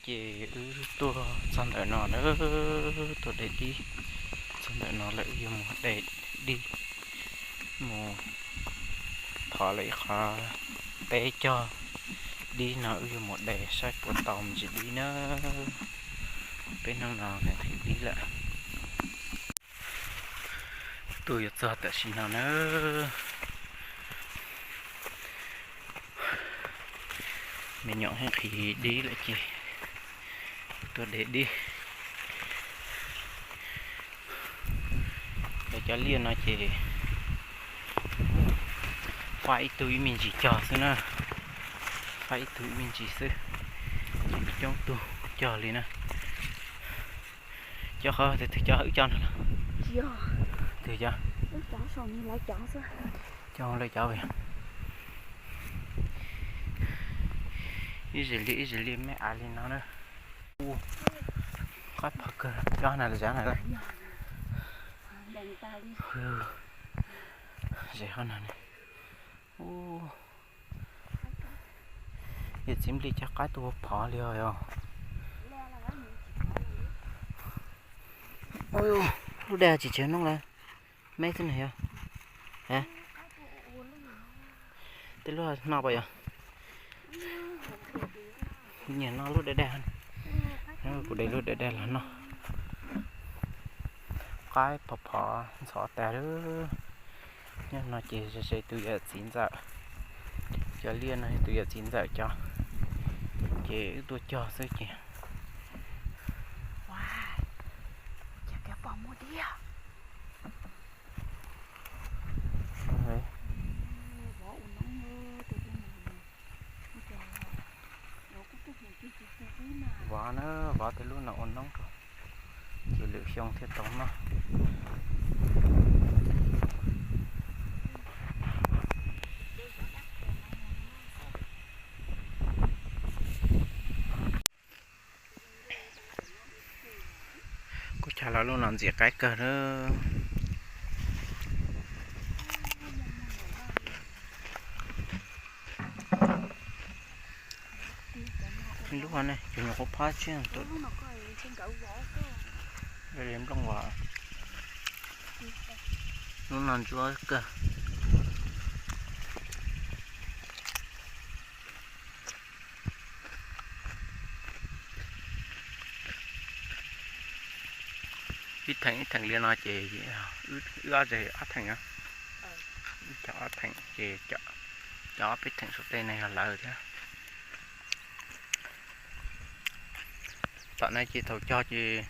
Ces wb tuaj txog ntawm no lawm, tuaj de dib txog ntawm no lawm, wb yuav mus de dib mus thov lawm ib qho teb cog dib no, wb yuav mus de saib puas tau me ntsis dib na. Peb hnub no nqhis dib lawm. Tuaj yuav txog tam sim no na. Me nyuam nqhis dib lawm ces tuaj de dib. Lawv cov liaj no ces faj ib tug ib me ntsis cog xwb na. Faj ib tug ib me ntsis xwb, ces coob tug cog li na. Cov qhov twg cov wb cov no, twg cov, cov lawv cov, ib zis liaj ib zis liaj me ais li no na. Qaib phov kawg, cov na, zav na lawm. Zem qhov no ne. Yawm txiv nplij cov qaib tuaj phov li os. Lub dej tsis tseg noob lawm, me xwb na yog. Tej lub no pas yog, nyiam no lub dej dej. Kuv de lub dej dej los noj. Qaib phov phov ntxhov tas lawm. Nyob no ces ze ze tus yawm txiv ntxawm, cov liaj no tus yawm txiv ntxawm cov, ces wb tuaj cog xwb ces. Vov na, vov tej lub no ua noob rau, ces lwm xyoo thiaj tau noj. Kuv chav los lub no ntxim qaib kawg lawm. Lub ne cov nyuam qhuav phab tshiab, nplooj vov. Lub no ntsuab kawg. Ib theem ib theem li no ces wb ob zeg ob theem, cov ob theem ces cov ob peb theem saum tej ne yog lawv thiab. Tom no ces thaum cog ces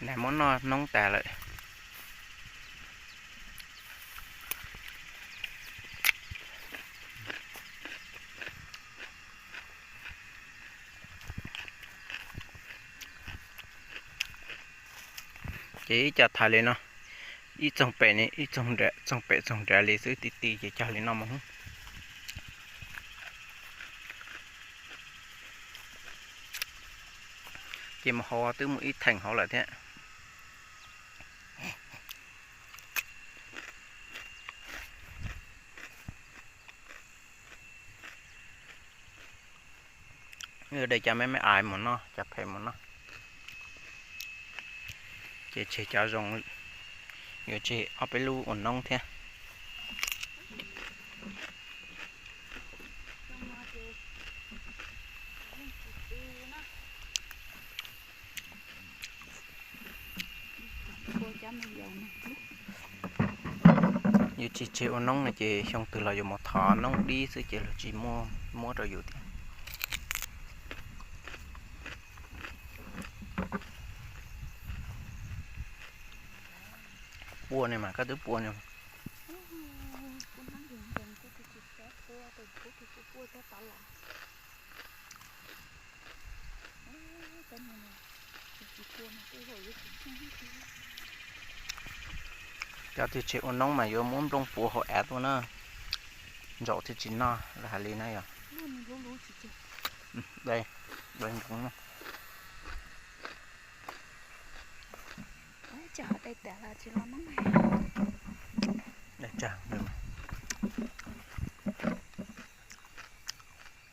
nag muab noj noob tas lawm. Ces ib co thaiv li no, ib txoog pem, ib txoog pem txoog nrad li xwb, ti ti ces cog li no mus. Ces mus hauv twb mus ib theem hauv lawm thiab. Yuav de cov me me ais mus noj, cov phem mus noj. Ces tseg cov zoo, yuav tseg ob peb lub ua noob thiab. Yuav tseg tseg ua noob no ces xyoo twg los yuav mus thov noob dib xwb ces luag tsis muab rau yus thiab. Pua ne mas koj twb pua ne. Cov twg tseg ua noob mas yuav muab nplooj puav hauv av tuaj na, ntsaum thiaj tsis noj, lawv hais li na yog.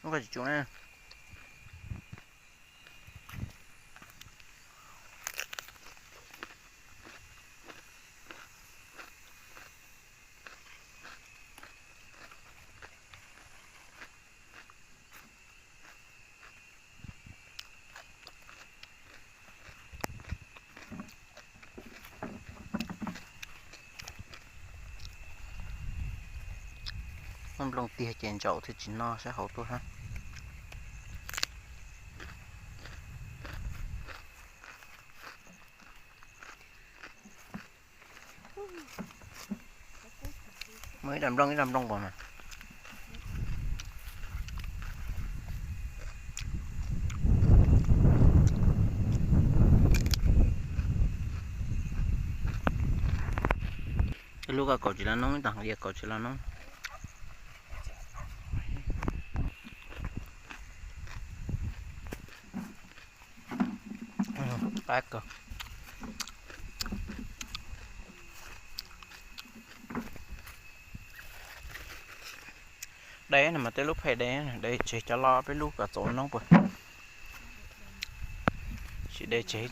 Ub, koj tsis tsum na. Nplooj tiag ces ntsaum thiaj tsis no saib hauv tuaj hab. Muaj ib daim nplooj ib daim nplooj npaum mas. Ib lub ko kaum tsis los noob, ib tag kaum tsis los noob. Qab kawg. De no mas tej lub phem de, de tseg cov loj peb lub kom txaus noob puas. Tsis de tseg,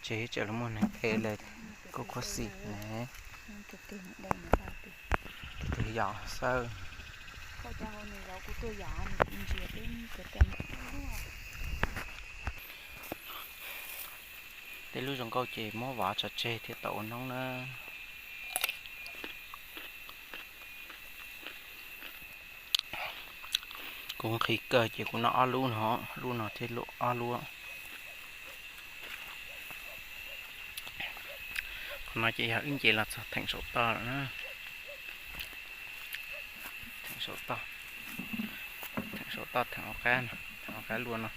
tseg tseem los muaj neeg de lawm kuj khuv xim ne. Tus twg yom xawb. Tej lub zoo nkauj ces muab vov tso tseg thiaj tau ua noob na. Kuv nqhis kawg ces kuv noj ob lub no, lub no thiab lub ob lub. Qhov no ces yog wb nce los txog theem saum toj lawm na. Theem saum toj, theem saum toj, theem ua qab, theem ua qab luaj no,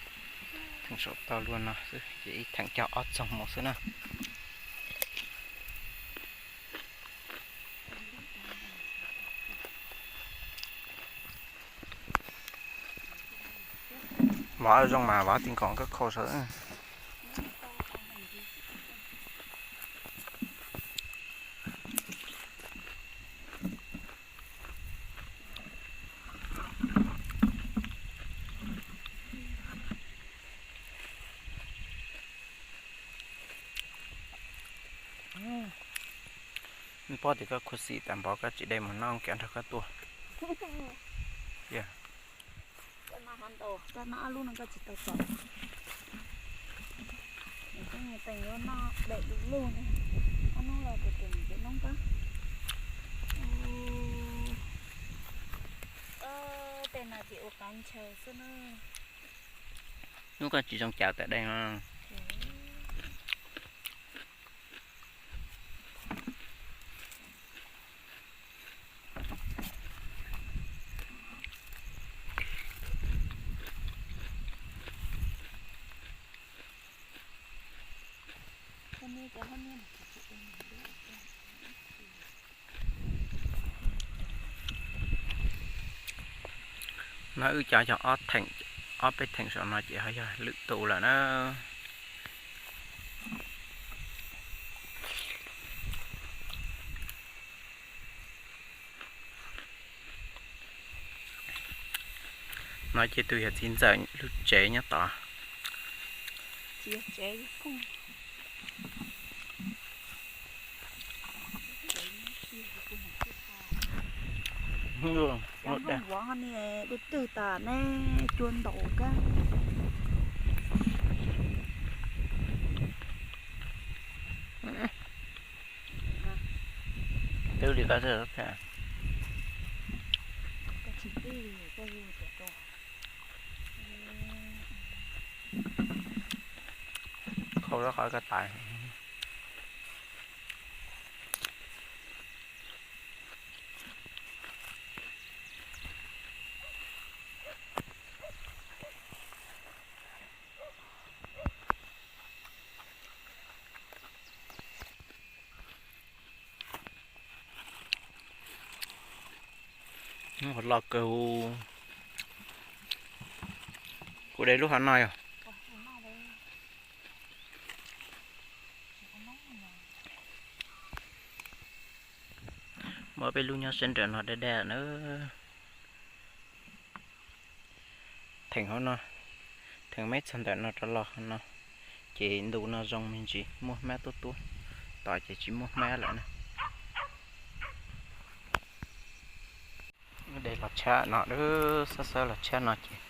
theem saum toj luaj no xwb ces ib theem cog ob txoog mus xwb na. Vov zoo mas vov ti nkoos koj khau saw. Npoj tias koj khuv xim tas npaum koj tsis de mus noj kav nrog koj tuaj. Koj noj lub no koj tsis tau txaus. Teem yuav noj dam lub lug ne, ob hnub los tus tus nim tsis noob kab. Tej no ces ua qab nchaw xwb na. Hnub koj tsis zoo cav tas dej no. No wb cov yog ob theem, ob peb theem saum no ces ho yog lwm tus lawm na. No ces tus yog txiv ntxawm lub tsev nyob tod. Nplooj vuav niag dub twg tas ne, cua ntaus kab. Twb li koj, khau rau qhov koj tais. Los kawg, kuv de lub hov no yog. Muab peb lub nyob sab nraum no daj daj na. Theem hauv no, theem meb txog ntawm no rov los no, ces ntu no zoo me ntsis muaj hmab tuab tuab, tom ces tsis muaj hmab lawm na. De los tshab no, xab xab los tshab no ces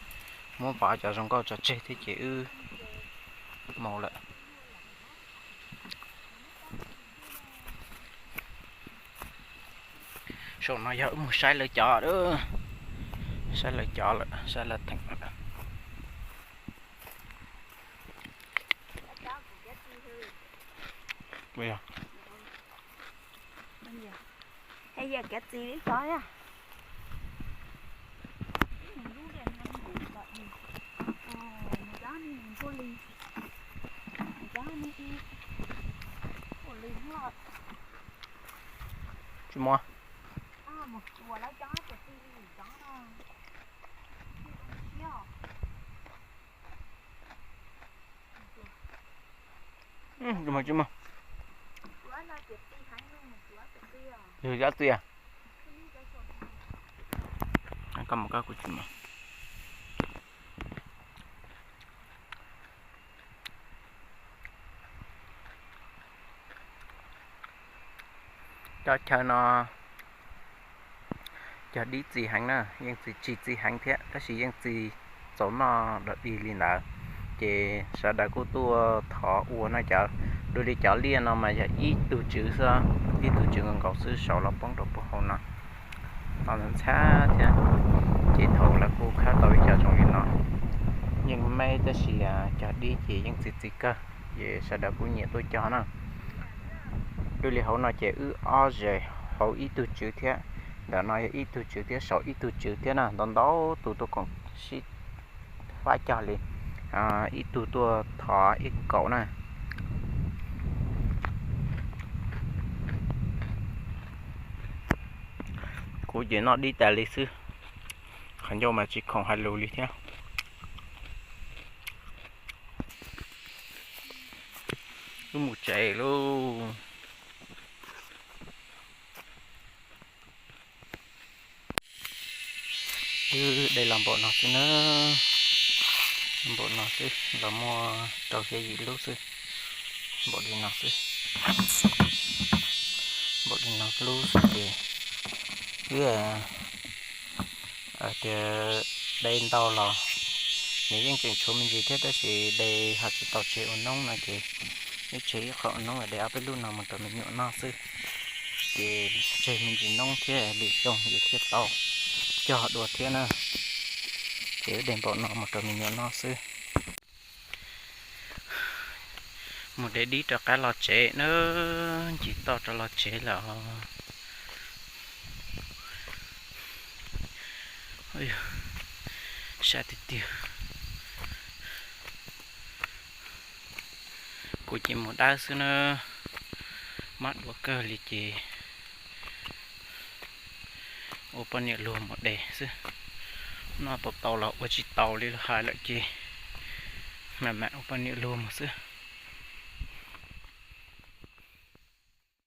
muab pov cov zoo nkauj tso tseg thiab ces wb mus lawm. Saum no yog wb mus saib lawv cov, saib lawv cov lawm, saib lawv theem lawm. Tsis muaj. Tsis muaj. Yog yob txias. Koj mus koj kuv tsis muaj. Cov chaw no cog dib txi heev na, yeej txi, tsis txi heev thiab tab sis yeej txi txaus noj dog dig li ntawd. Ces sawv daws kuj tuaj thov ua no cov, dua li cov liaj no mas yog ib tug tswv xwb, ib tug tswv nkaus nkaus xwb saud los poob rau puag hauv no. Tau ntxhab thiab, ces thaum lawv kuj khawb tau ib co zoo li no, yeej me tab sis cog dib ces yeej txi txi kawg, ces sawv daws kuj nyiam tuaj cog na. Dua li hauv no ces wb ob zes hauv ib tug tswv thiab, ntawm no yog ib tug tswv thiab saum ib tug tswv thiab na, ntau ntau tus tuaj koom sib fab cog li, ib tug tuaj thov ib kaum na. Kuv ces noj dib tas li xwb, qhov ncauj mas tsis khoom hais lus li thiab. Wb mus tsev lauj. Wb de los npaum no xwb na, npaum no xwb los muaj rau xya yim lub xwb, npaum li no xwb, npaum li no lub xwb ces wb tias de ntau los nws yeej tseem tshuav me ntsis thiab tab sis de ho tsis tau tseg ua noob no ces wb tseg ib qho ua noob de ob peb lub no mus rau me nyuam noj xwb. Ces tseg me ntsis noob thiab lwm xyoo yuav thiaj tau cog dua thiab na. Ces wb de npaum no mus rau me nyuam noj xwb. Mus de dib rov qab los tsev na, ncig toj rov los tsev lawm. Sab tiag tiag. Kuv ces mus dawb xwb na, mab dua kawg li ces ua poj niam luag mus de xwb. Noj tau tau los ua tsis tau li los hais lawm ces mam mam ua poj niam luag mus xwb.